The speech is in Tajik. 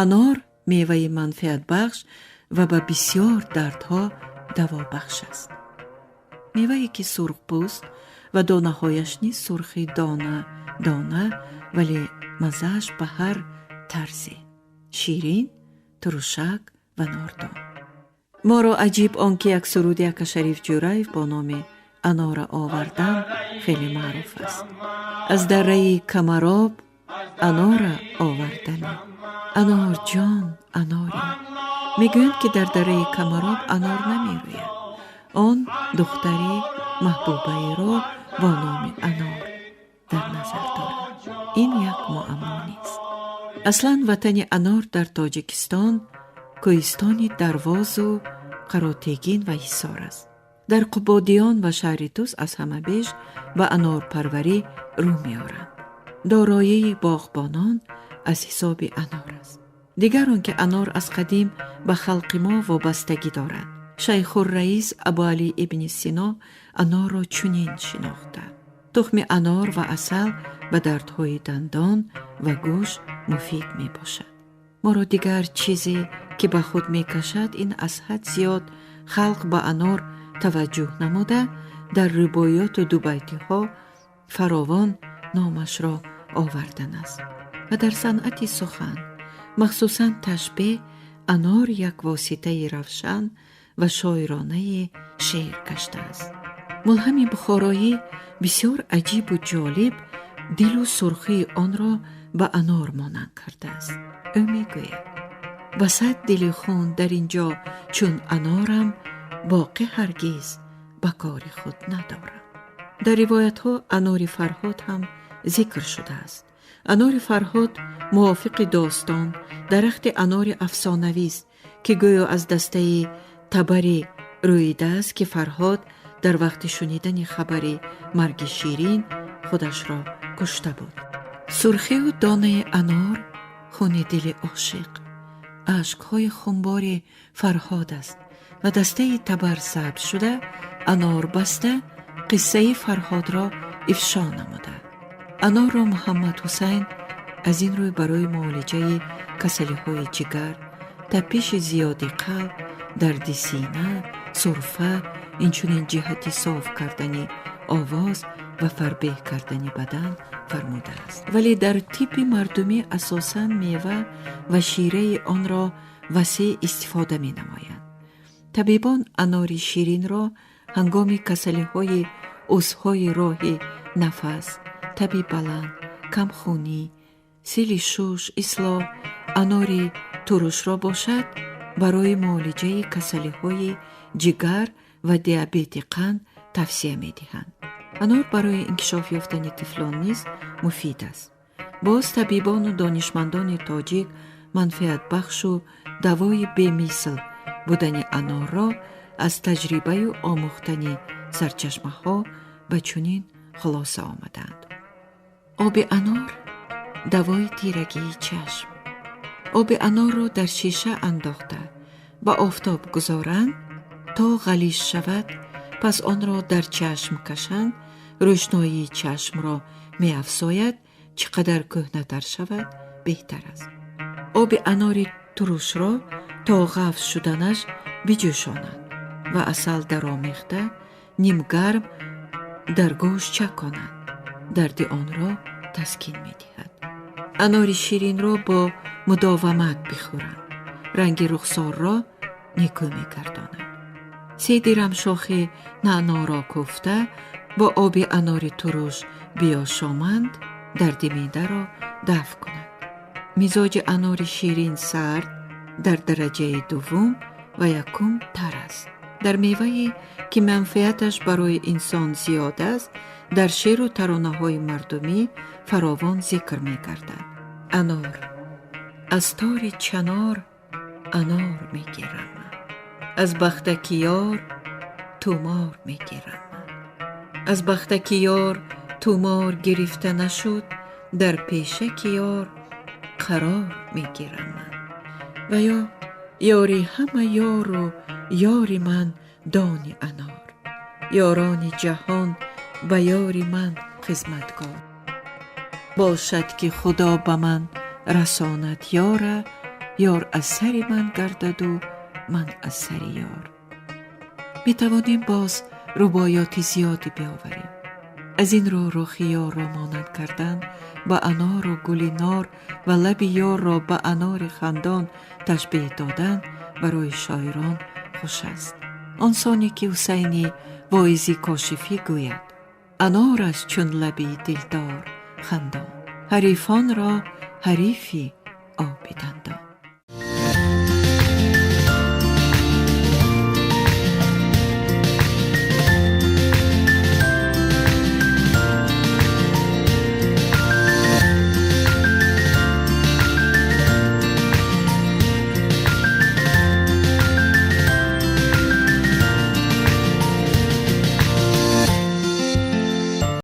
Анор меваи манфиатбахш ва ба бисёр дардҳо давобахш аст. Мевае ки сурхпӯст ва донаҳояш низ сурхи дона дона, вале маззааш ба ҳар тарзе ширин, турушак ва нордон. Моро аҷиб он ки як суруди ака Шариф Ҷӯраев бо номи «Анора овардан» хеле маъруф аст. Аз дарраи Камароб анора овардани, анорҷон, анори. Мегӯянд, ки дар дарраи Камароб анор намерӯяд. Он духтари маҳбубаеро бо номи Анор дар назар дорад. Ин як муаммо нест. Аслан ватани анор дар Тоҷикистон кӯҳистони Дарвозу Қаротегин ва Ҳисор аст. Дар Қубодиён ва шаҳри Тус аз ҳама беш ба анорпарварӣ рӯ меоранд. Дороии боғбонон аз ҳисоби анор аст. Дигар он ки анор аз қадим ба халқи мо вобастагӣ дорад. Шайхурраис Абуалӣ ибни Сино анорро чунин шинохта: тухми анор ва асал ба дардҳои дандон ва гӯш муфид мебошад. Моро дигар чизе, ки ба худ мекашад, ин аз ҳад зиёд халқ ба анор таваҷҷӯҳ намуда, дар рубоёту дубайтиҳо фаровон номашро овардан аст. Ва дар санъати сухан, махсусан ташбеҳ, анор як воситаи равшан ва шоиронаи шеър гаштааст. Мулҳами Бухороӣ бисёр аҷибу ҷолиб дилу сурхии онро ба анор монанд кардааст. Ӯ мегӯяд: ба сад дили хун дар ин ҷо чун анорам, боқӣ ҳаргиз ба кори худ надорам. Дар ривоятҳо анори Фарҳод ҳам зикр шудааст. Анори Фарҳод, мувофиқи достон, дарахти анори афсонавист, ки гӯё аз дастаи табаре рӯидааст, ки Фарҳод дар вақти шунидани хабари марги Ширин худашро кушта буд. Сурхию донаи анор хуни дили ошиқ, ашкҳои хунбори Фарҳод аст ва дастаи табар сабз шуда, анор баста, қиссаи Фарҳодро ифшо намуда. Анорро Муҳаммад Ҳусайн аз ин рӯй барои муолиҷаи касалиҳои ҷигар, тапиши зиёди қалб, дарди сина, сурфа, инчунин ҷиҳати соф кардани овоз ва фарбеҳ кардани бадан фармудааст. Вале дар тибби мардумӣ асосан мева ва шираи онро васеъ истифода менамоянд. Табибон анори ширинро ҳангоми касалиҳои узвҳои роҳи нафас, таби баланд, камхунӣ, сили шуш ислоҳ, анори турушро бошад, барои муолиҷаи касалиҳои ҷигар ва диабети қанд тавсия медиҳанд. Анор барои инкишоф ёфтани тифлон низ муфид аст. Боз табибону донишмандони тоҷик манфиатбахшу давои бемисл будани анорро аз таҷрибаю омӯхтани сарчашмаҳо ба чунин хулоса омаданд: оби анор давои тирагии чашм. Оби анорро дар шиша андохта, ба офтоб гузоранд, то ғализ шавад, пас онро дар чашм кашанд, рӯшноии чашмро меафзояд. Чӣ қадар кӯҳнатар шавад, беҳтар аст. Оби анори турушро то ғафз шуданаш биҷӯшонанд ва асал даромехта, нимгарм дар гӯш чаконанд, дарди онро таскин медиҳад. Анори ширинро бо мудовамат бихӯранд, ранги рухсорро некӯ мегардонад. Се дирам шохи наъноро кӯфта, бо оби анори туруш биёшоманд, дарди меъдаро дафъ кунад. Мизоҷи анори ширин сард дар дараҷаи дуввум ва якум тар аст. Дар мевае, ки манфиаташ барои инсон зиёд аст, дар шеъру таронаҳои мардумӣ фаровон зикр мегардад. Анор аз тори чанор анор мегирам, аз бахтаки ёр тумор мегирам. Аз бахтаки ёр тумор гирифта нашуд, дар пешаки ёр қарор мегирам. Ва ё: ёри ҳама ёру ёри ман дони анор, ёрони ҷаҳон ба ёри ман хизматгор. Бошад, ки Худо ба ман расонад ёра. Ёр аз сари ман гардаду ман аз сари ёр. Метавонем боз рубоёти зиёде биёварем. Аз ин рӯ рухи ёрро монанд кардан ба анору гули нор ва лаби ёрро ба анори хандон ташбеҳ додан барои шоирон хуш аст. Он соне ки Ҳусайни Воизи Кошифӣ гӯяд: «Анор аст чун лаби дилдор хандон, ҳарифонро ҳарифи оби дандон».